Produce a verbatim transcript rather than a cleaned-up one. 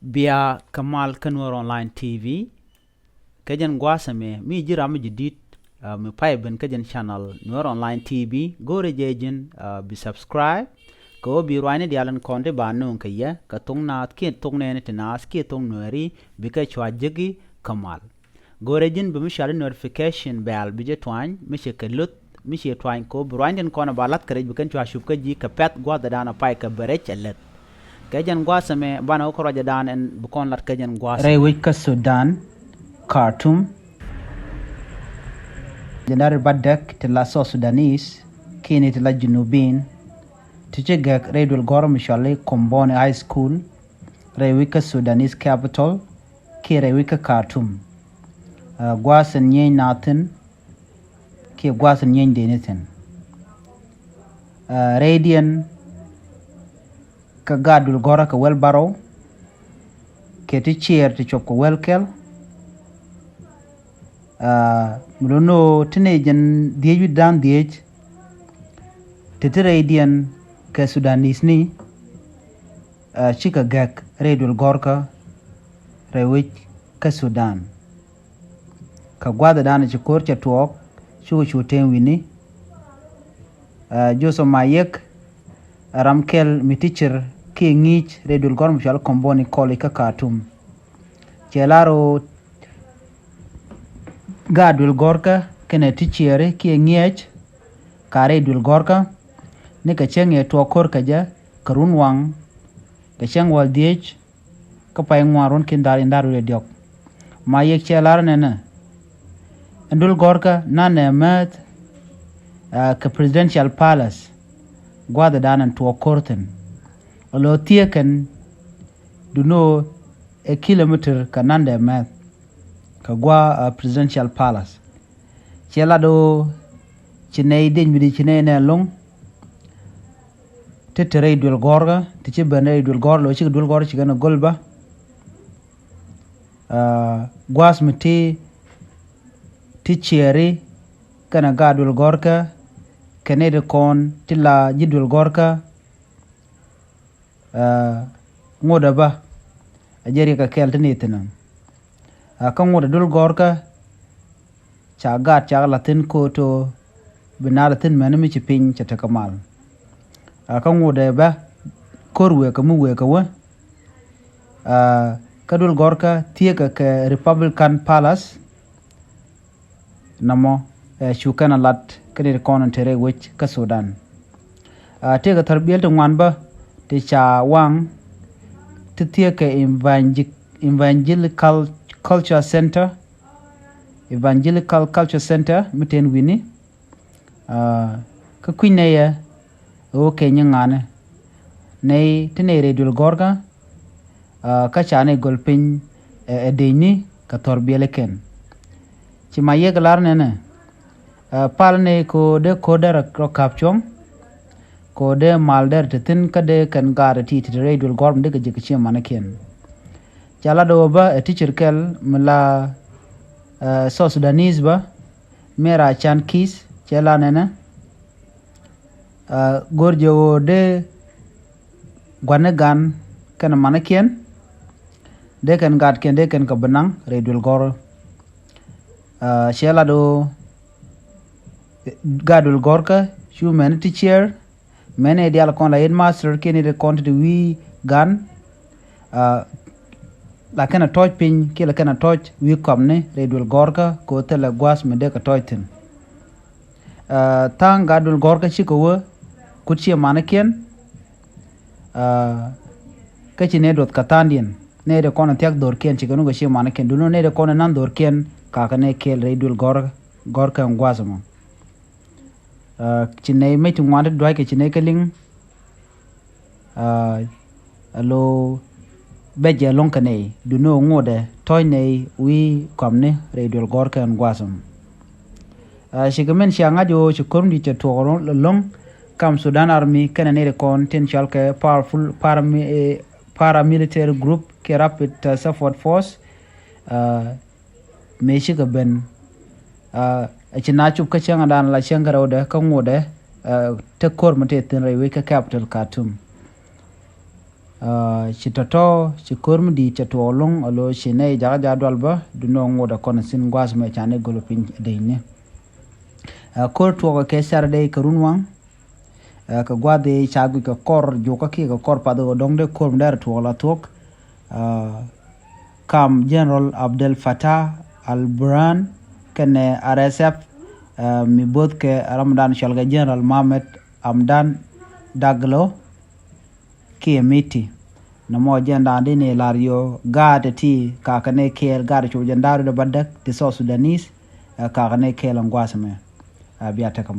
Bia kɛ mal kä Nuer Online T V. Kɛ jɛn gua̱a̱th ɛmɛ mi ji̱ ram mi ji̱ di̱t, ah, mi pay ben kä jɛn channel Nuer Online T V. Go̱o̱rɛ jɛ ji̱n, ah, bi subscribe. Kɛ ɣöö bi ruacni diaal in kɔn ti ba nööŋ kɛ yɛ kɛ thoŋ naath kiɛ thoŋ nɛɛni ti naath kiɛ thoŋ Nuɛɛri bikɛ cua jeki kɛ mal. Go̱o̱rɛ ji̱n bi mi cuali notification bell bi jɛ tuany mi cɛ kɛ luth mi cɛ tuany kɛ ɣöö bi ruacni tin kɔn ba la̱th kɛ rɛc bi kɛn cua cup kä ji̱ kɛ pɛ̈th gua̱a̱th ɛ da̱a̱n a pay kɛ bɛ rɛc ɛ leth. Kɛ jɛn gua̱a̱th ɛmɛ banɛ wä kä ruacɛ da̱a̱n ɛn bi kɔn lat kɛ jɛn gua̱a̱th. Rɛy wec kä Sudan, Khartoum. Jɛn da̱r i̱ ba däk ti la South Sudanese kiɛ ni ti la Junubin ti ci gɛk rɛy duël gɔ̱rä mi cuali Komboni High School rɛy wec kä Sudanese capital kiɛ rɛy wec kä Khartoum. Ah, gua̱a̱th ɛn nyieeny naath thi̱n kiɛ gua̱a̱th ɛn nyieeny dëëni thi̱n. Ah, rɛydiɛn kä gaat duël gɔ̱rä kɛ wheelbarrow kɛ ti ciɛɛr ti cuɔp kɛ wheel kɛl. Ah, mi do̱n ɣöö ti nɛy jɛn dhieec wi̱cdan dhieec ti ti rɛydiɛn kɛ Sudanese ni, ah, cikɛ gɛk rɛy duël gɔ̱rkä rɛy wec kä Sudan. Kɛ gua̱a̱th ɛ da̱a̱n ci ko̱r cɛ tuɔɔk cukɛ cu tëë wi̱ni. Ah, Joseph Mayek, ram kɛl mi teacher kiɛ ŋi̱i̱c rɛy duël gɔ̱rä mi cuali Komboni College kä Khartoum. Cɛ lar ɣöö gaat duël gɔ̱rkä kɛnɛ ti ciɛɛri kiɛ ŋi̱eec ka rɛy duël gɔ̱rkä ni kɛ cäŋ ëë tuɔɔk ko̱r kɛ jɛ kɛ run waŋ kɛ cäŋ wäl dhieec kä pay ŋuan run ki̱n da̱r in da̱r wi̱cdɛ diɔ̱k. Mayek cɛ lar nɛnɛ ɛn duël gɔ̱rkä nanɛ määth, ah, kɛ Presidential Palace gua̱a̱th ɛ da̱a̱n ɛn tuɔɔk ko̱r thi̱n. Alo thiee kɛn duno ɛ kilometer kɛ nandɛ mɛth kɛ gua̱a̱, ah, Presidential Palace. Ciɛ lat ɣöö ci nɛy diec mi di ci nɛy nɛ lo̱ŋ ti te rɛy duël gɔ̱rkä ti ci ben rɛy duël gɔ̱r lo cikɛ duël gɔ̱r cikɛ ni go̱l bä. Ah, gua̱a̱th mi ti ti ciɛɛri kɛnɛ gaat duël gɔ̱rkä kɛ nɛy ti kɔn ti la ji̱ duël gɔ̱rkä. Ah, ŋotdɛ bä a jɛ riɛk kɛ kɛl ti ni thi̱n. Ah, kä ŋotdɛ duël gɔ̱rkä ca gaat cak la thi̱n ko̱o̱t ɣöö bi naat thi̱n mɛn mi ci piny cɛ tekɛ mal. Ah, kä ŋotdɛ bä ko̱r wëëkä mi wëëkä wä. Ah, kä duël gɔ̱rkä thieekä kɛ Republican Palace. Nɔmɔ, eh, cu kɛn a lat kä nɛy ti kɔn in te rɛy wec kä Sudan. Ah, tëëkɛ thɔrbiɛl ti ŋuan bä ti ca waŋ ti thieekä Evangel-, Evangelical Culture Center, Evangelical Culture Center mi te wi̱ni. Ah, kä kui̱ny nɛy ɛ ɣöö keny ŋa̱a̱ni nɛy ti nɛy rɛy duël gɔ̱rkä, ah, kä ca nɛy gɔl piny ɛ, ɛ dëcni kɛ thɔrbiɛlikiɛn. Ci Mayek lar nɛnɛ, ah, pal nɛy kɛ ɣöö dee ko̱r dee rɔ, rɔ ka̱p cuɔ̱ŋ kɛ ɣöö dee mal dee rɔ te thi̱n kä dee kɛn gaat ɛ ti ti te rɛy duël gɔ̱r mi dee kɛ ji̱ kɛ ciɛ manikiɛn. Ca lat ɣöö bä ɛ teacher kɛl mi la, ah, South Sudanese bä, Mera Chan Kis cɛ la nɛnɛ, ah, go̱r jɛ ɣöö dee gua̱ni gan kɛnɛ manikiɛn dee kɛn gaatkiɛn dee kɛn kɛ bi naŋ rɛy duël gɔ̱r. Ah, cɛ lat ɣöö gaat duël gɔ̱rkä cu mɛni ti ciɛɛr mɛni diaal kɔn la headmaster kiɛ ni ti kɔn ti ti wi̱i̱ gan. Ah, la kɛn a tɔ̱ɔ̱c piny kiɛ la kɛn a tɔ̱ɔ̱c wi̱i̱ kɔamni rɛy duël gɔ̱rkä kɛ ɣöö thilɛ gua̱a̱th mi dee kɛ tɔ̱ɔ̱c thi̱n. Ah, tha̱a̱ŋ gaat duël gɔ̱rkä cikɛ wä kut ciɛ manikiɛn. Ah, kä ci nɛy duɔth kɛ tha̱a̱ŋdiɛn nɛy ti kɔn a thia̱k dho̱rkiɛn cikɛ nu kɛ ciɛ manikiɛn duundɛ nɛy ti kɔn a na̱n dho̱rkiɛn kakä nɛy kɛɛl rɛy duël gɔ̱r, gɔ̱rkä ɛn gua̱a̱th ɛmɔ. Ah, ci nɛy mec ti ŋuan ti dua̱ckɛ ci nɛy kä liŋ. Ah, alo bɛ jɛ lo̱ŋ kɛ nɛy duno ŋotdɛ tɔ̱ɔ̱c nɛy wi̱i̱ kɔamni rɛy duël gɔ̱rkä ɛn gua̱a̱th ɛmɔ. Ah, cikɛ min cia ŋa̱c ɣöö ci ko̱r mi di̱i̱t cɛ tuɔɔk lo̱ŋ kam Sudan Army kɛnɛ nɛy ti kɔn tin cɔalkɛ powerful parami-, eh, paramilitary group kiɛ Rapid, ah, Support Force. Ah, mëë cikɛ ben, ah, a ci na cop kä cäŋ a dan la cäŋ kä rɛwdɛ kä ŋotdɛ, ah, te ko̱r mi te thi̱n rɛy wec kä capital Khartoum. Ci tɔ̱tɔ̱ ci ko̱r mi di̱i̱t cɛ tuɔɔk lo̱ŋ a lo̱ ci nɛy jakä ja̱ dual bä. Duundɛ ŋot a kɔn thi̱n gua̱a̱th mɛ ca ni gol piny dec ni. Ko̱r tuɔɔk kɛ Saturday kɛ run waŋ. Kɛ gua̱a̱th i̱ ca guic kɛ kɔr jukä kiɛ kɛ kɔr path ɣöö dɔ̱ŋ dee ko̱r mi dee rɛ tuɔɔk la thuɔ̱k. Kam General Abdel Fattah al-Burhan kɛnɛ R S F mi bo̱th kɛ ram dan cɔal kɛ General Mohamed Hamdan Daglo kiɛ Miti. Nɔmɔ jɛn dan di ni lar yo gaat ti kakɛ ni kɛɛl gaat cuɔ jɛn daru de ba däk ti South Sudanese. Kakɛ ni kɛɛl ɛn gua̱a̱th mɛ. Bia tekɛ